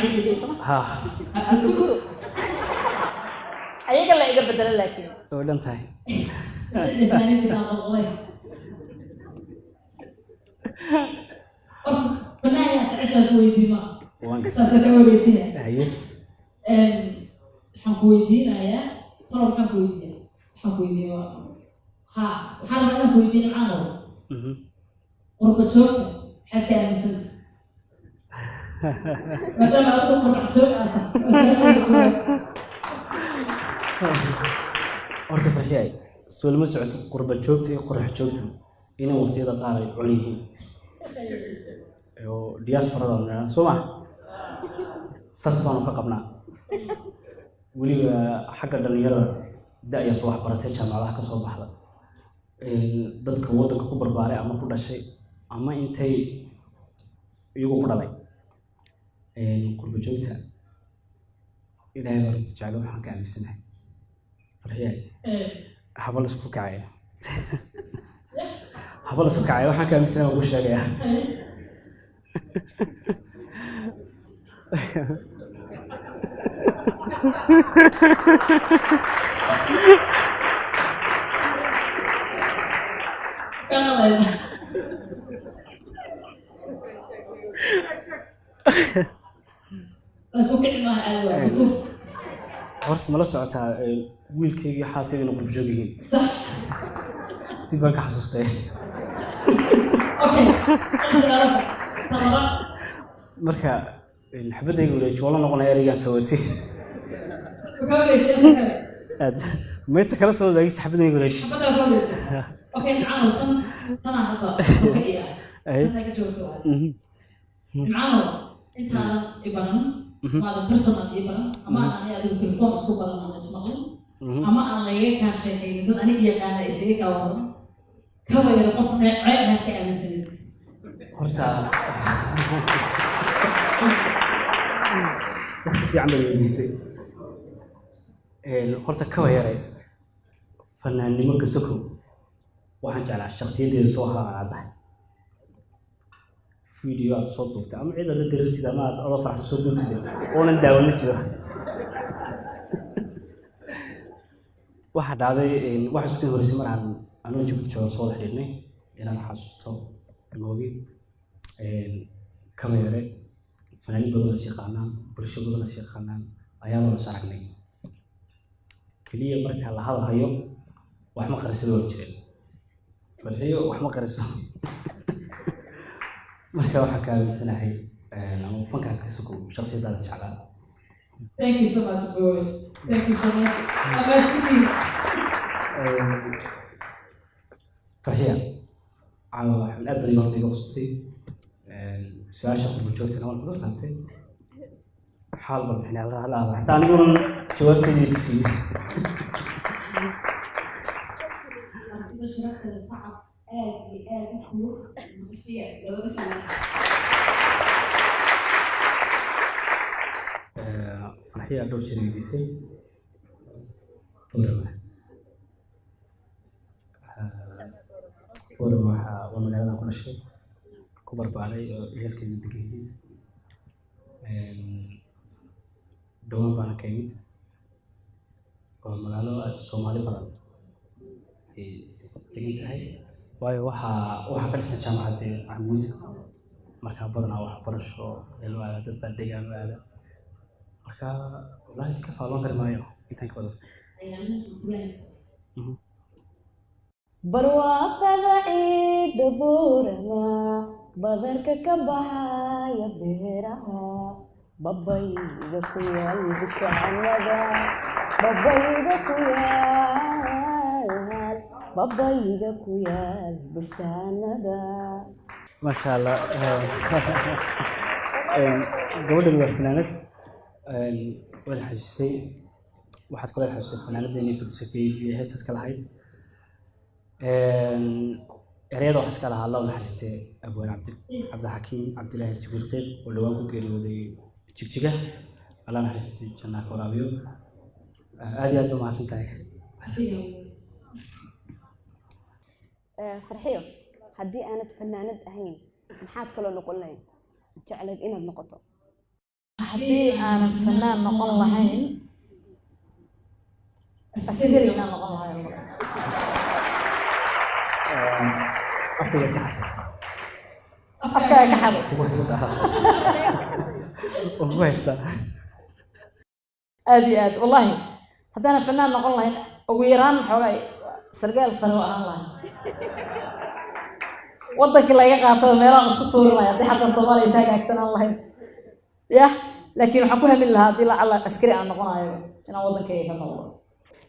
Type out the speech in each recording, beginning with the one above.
Magacii dhigay soo ma? Ha. Nukuro. Ayaga la iga bedelo laakiin. Oo dhan tahay. Fanaaniinta qabqabay. Horta fanaan yaa jeceshaa ku weydiima. Waan gartay. Saasa ka wareejina. Haye. Waxaan ku weydiinayaa talo, maxaan ku weydiiyaa, waxaan ku weydiiyaa waa ha, waxaan rabaa inaan ku weydiiyo Nimcaanow, qurba joogta maxaad ka aaminsan, maadaama adigu qorax joog aad tahay? Waa su'aashayda koowaad. Horta Farxiyay, soo lama socodsid qurba joogta iyo qorax joogtu inay waqtiyada qaar ay col yihiin oo diasporada nidhaahdo, soo ma saas baanu ka qabnaa. Weliba xagga dhalinyarada da-yarta wax baratay, jaamacadaha ka soo baxda, dadka waddanka ku barbaaray ama ku dhashay ama intay iyagu ku dhalay. Qurba joogta, Ilaahay baa runta jecel, waxaan ka aaminsanahay, Farxiyay, haba la isku kacaya, haba la isku kacaya, waxaan ka aaminsanahay waan ku sheegayaa. Ka hadlayna. La isku kici maaha, caadi waa kutub. Horta mala socotaa wiilkayga iyo xaaskayga inay qurba joog yihiin? Sax. Dib baan ka xasuustay. Okay, su'aalaha talabaad. Marka xabadayga wareeji waa la noqonaya ereygaan soo watay. Ka wareejiya inta kale. Aad meynta kala soo wadaagista xabadayga wareeji. Xabaddaa ka wareejiya. Okay, Nimcaanow, tan tanaa hadda soka iya. Tan ka joogto waa. Nimcaanow, intaanan i baran, maadan personal ii baran, ama aan ani adigu telefoon isku baran aan ismaqlin, ama aan lagaga kaa sheekaynin, dad aniga yaqaana isaga kaa waran, kaba yar qof neecee aad ka aaminsanin? Horta waqti fiican baad weydiisay. Horta kaba yare fanaannimo ka sokow, waxaan jeclaa shakhsiyaddeeda soo hadalcadahay video aad soo duubtay ama cid aad la dareertid ama aad adoo faraxsan soo duubtid oonan daawan ma jiro. Waxaa dhacday, waxaa isku horeysay mar aan anoo Jabuuti jooga soo wada xidhiidhnay, inaan xasuusto moogi. Kaba yare fanaaniin badan is yaqaanaan, bulsho badan is yaqaanaan ayaanu is aragnay. Keliya marka la hadalhayo wax ma qarisada waa jireen, Farxiyo wax ma qariso. Marka waxaan ka aaminsanahay, ama fankaan ka sokow, shakhsiyadaada jeclaa. Thank you so much, boy. Thank you so much. Amazing. Farxiya, caawa waxaan aad badan horta iga qususay su-aasha qurba joogtana waan kudur taabtay, xaal bal bixinay hal aado xataa aniguna jawaabteydii ku siiyey. Martida sharafta leh, sacab aad iyo aad u kulul maqashiya labada fanaan. Farxiya dhowr jeer weydiisay Boorama. Boorama waxaa waa magaaladan ku dhashay, ku barbaaray oo ehelkayga degan yihiin. Dhowaan baana ka imid. Waa magaalo aad Soomaali badan ay degan tahay, waayo waxaa ka dhisan jaamacadda Camuud. Markaa badanaa waxbarasho ee loo aada, dad baa degaan u aada. Marka wallaahi ka faalloon kari maayo intaan ka badan. Barwaaqada ciidda Buurama, badarka ka baxaya beeraha, babayga ku yaal bisaanada, babayga ku yaal, babayga ku yaal bisaanada. Maasha Allah. Gabadhan waa fanaanad. Waad xasuusay, waxaad kula xasuusay fanaanadeennii Firdawsi iyo heestaas ka lahayd. Ereyada waxaa iska lahaa, Allah u naxariistee, abwaan Cabdi Cabdixakiim Cabdilaahi Jibriil Qiiq oo dhowaan ku geeriyooday Jigjiga. Allah naxariistay, jannaa ka waraabiyo. Aad iyo aad ba mahadsan tahay. Farxiyo, haddii aanad fanaanad ahayn, maxaad kaloo noqon lahayd, jeclayd inaad noqoto? Haddii aanan fanaan noqon lahayn, askari inaan noqon lahayn. Afkayga ka xaday. Afkaaga ka xaday? Kugu haystaa, oo kugu haystaa. Aad iyo aad, wallahi haddaanan fanaan noqon lahayn, ugu yaraan xoogaa sargaal sare oo ahaan lahayn, wadankii laga qaataba meelaha isku tuuri lahay haddii xataa Soomaaliya is hagaagsanaan lahayn yah. Laakiin waxaan ku hamin lahaa, haddii lacala askari aan noqonayo, inaan waddankayga ka noqdo.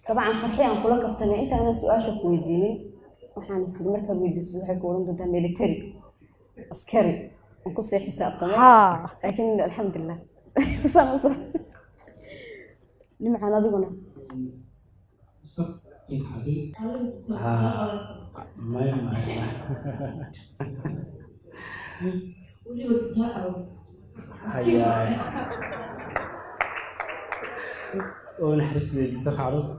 Dabcan Farxi aan kula kaftanay intaanan su-aasha ku weydiinin, waxaan isiri markaad weydiiso waxay ku oran doontaa military, askari aan kusii xisaabtamay. Laakiin alxamdulilah saan usoo Nimcaan, adiguna? Ha, maya, maya. Weliba tutaacow. Hayaay, oo naxariis bay doctorka carruurta,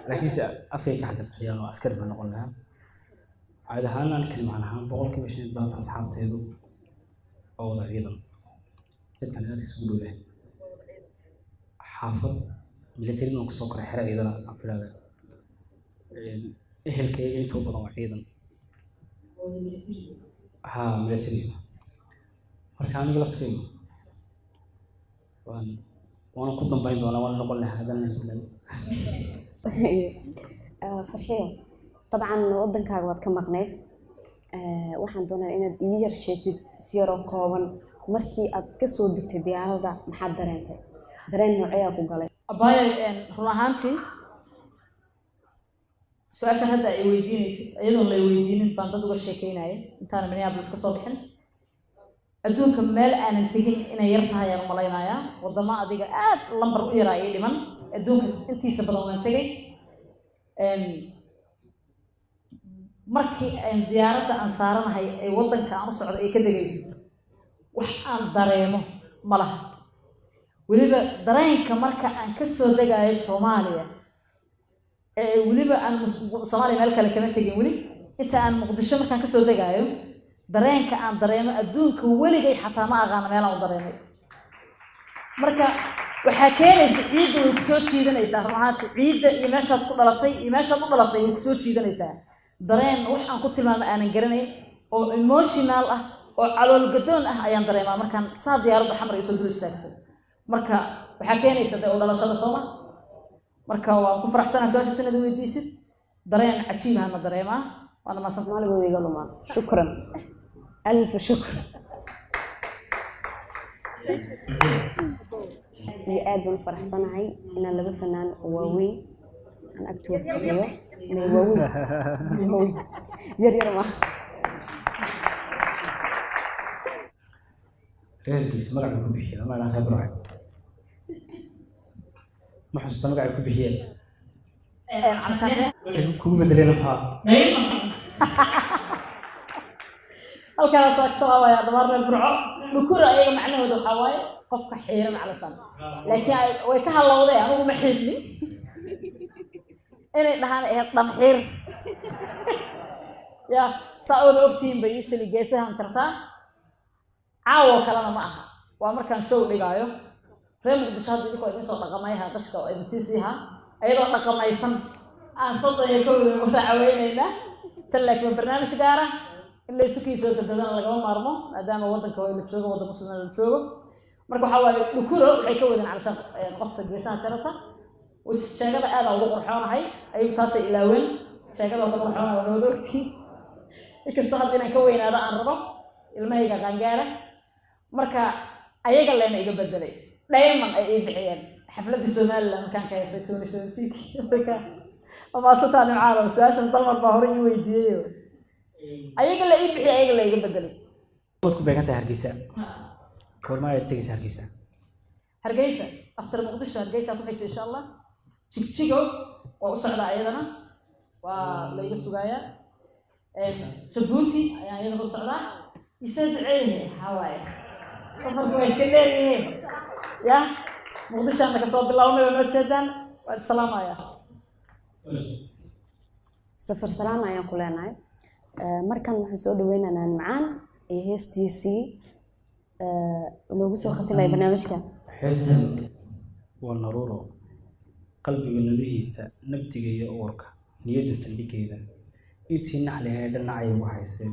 laakiinse afkay ka xadda Farxiyaan oo askari baan noqon lahaa. Caadi ahaan aan kalimaan ahaan 75% asxaabteedu oo wada ciidan, dadkan aad isugu dhowdahay, xaafad military baan kusoo koray, xero ciidana aan ku idhahdaa, ehelkayga intoo badan waa ciidan, ha, military. Marka aniga laftigaygu waana ku dambayn doonaa, waan noqon lahaa haddana. Farxiyo, dabcan wadankaaga waad ka maqnayd. Waxaan doonaa inaad ii yar sheegtid si yaroo kooban, markii aad kasoo degtay diyaaradda maxaad dareentay? Dareen nooceyaa ku galay? Abaayo, run ahaantii su-aashan hadda ay weydiinaysid, iyadoon lay weydiinin baan dad uga sheekeynaya intaana Minneapolis ka soo bixin. Adduunka meel aanan tegin inay yar tahay ayaan umalaynayaa. Waddamo adiga aad lambar u yaraa ii dhiman, adduunka intiisa badan waan tegay. Markii aan diyaaradda aan saaranahay ay waddanka aan u socdo ay ka degayso, wax aan dareemo ma laha. Weliba dareenka marka aan ka soo degayo Soomaaliya, ee weliba aan Soomaaliya meel kale kama tegin weli, inta aan Muqdisho markaan kasoo degaayo, dareenka aan dareemo adduunka weligay xataa ma aqaano meelaan u dareemay. Marka waxaa keenaysa ciidda way kusoo jiidanaysaa. Run ahaanti ciidda iyo meeshaad ku dhalatay iyo meeshaad u dhalatay way kusoo jiidanaysaa. Dareen wax aan ku tilmaamo aanan garanayn oo emotional ah oo calool gadoon ah ayaan dareemaa markaan saa diyaaradda Xamar ay soo dul istaagto. Marka waxaa keenaysa dee u dhalashada sooma. Marka waan ku faraxsanahay su-aasha sanada weydiisid. Dareen cajiib ahna dareemaa, waana mahadsan. Soomaaliga iga lumaan. Shukran, alfa shukr iyo aad baan u faraxsanahay inaan laba fanaan oo waaweyn aan agtooda fadhiyo. Inay waaweyn waaweyn, yar yar maaha. Reerkiisa magacuu ku bixiyeen ama idhaan reer Burco, ma xusuusta magacay ku bixiyeen kugu bedeleen maxaa? Halkaas waa ka salaamaya dhamaan reer Burco. Dhukura ayaga macnahooda waxaa waaye qofka xiiran calashaan, laakiin way ka halowday. Anigu ma xiirnin, inay dhahaan ahayd dhamxiir ya. Saa wada ogtihiin bay usually geesahan jartaa. Caawo kalena ma aha, waa markaan show dhigaayo. Reer Muqdisho hadda idinkoo idin soo dhaqamayha qashka oo idin sii siiha, ayadoo dhaqamaysan aan 31-da wada caweynaynaa tan. Laakiin waa barnaamij gaara in la isu kiisoo dadadana lagama maarmo, maadaama waddanka hooyo la joogo, waddan muslima la joogo. Marka waxaa waaye dhukuro waxay ka wadeen calashaan qofta geesaha jarata, which is sheegada aad aan ugu qurxoonahay. Ayagu taasay ilaaween, sheegada uga qurxoonahay waa wada ogtihiin, inkastoo hadda inaan ka weynaado aan rabo, ilmahayga qaangaara. Marka ayaga leena iga bedelay, Diamond ay ii bixiyeen xafladii Somaliland markaan ka heysay 2017. Marka amaasataa Nimcaano, su-aashaas Dalmar baa hore ii weydiiyey, ayaga la ii bixiyay, ayaga la iga bedelay. Waad ku beegan tahay Hargeysa, goorma ayaad tegeysa Hargeysa? Hargeysa after Muqdisho, Hargeysa ku xigta insha Allah. Jigjigo waa u socdaa, ayadana waa la iga sugayaa. Jabuuti ayaan iyadana u socdaa. Isoo duceeyahe, waxaa waaye safarku waa iska dheeryihiin ya. Muqdishoana kasoo bilownay, waa noo jeedaan. Waad salaamaya. Safar salaam ayaan ku leenahay. Markan waxaan soo dhaweynaynaa Nimcaan iyo heestiisii inoogu soo khatimaya barnaamijka. Heestan waa naruuro qalbiga nudihiisa, nabdiga iyo uurka, niyadda saldhigeeda, intii naxli ee dhanacay ugu haysay.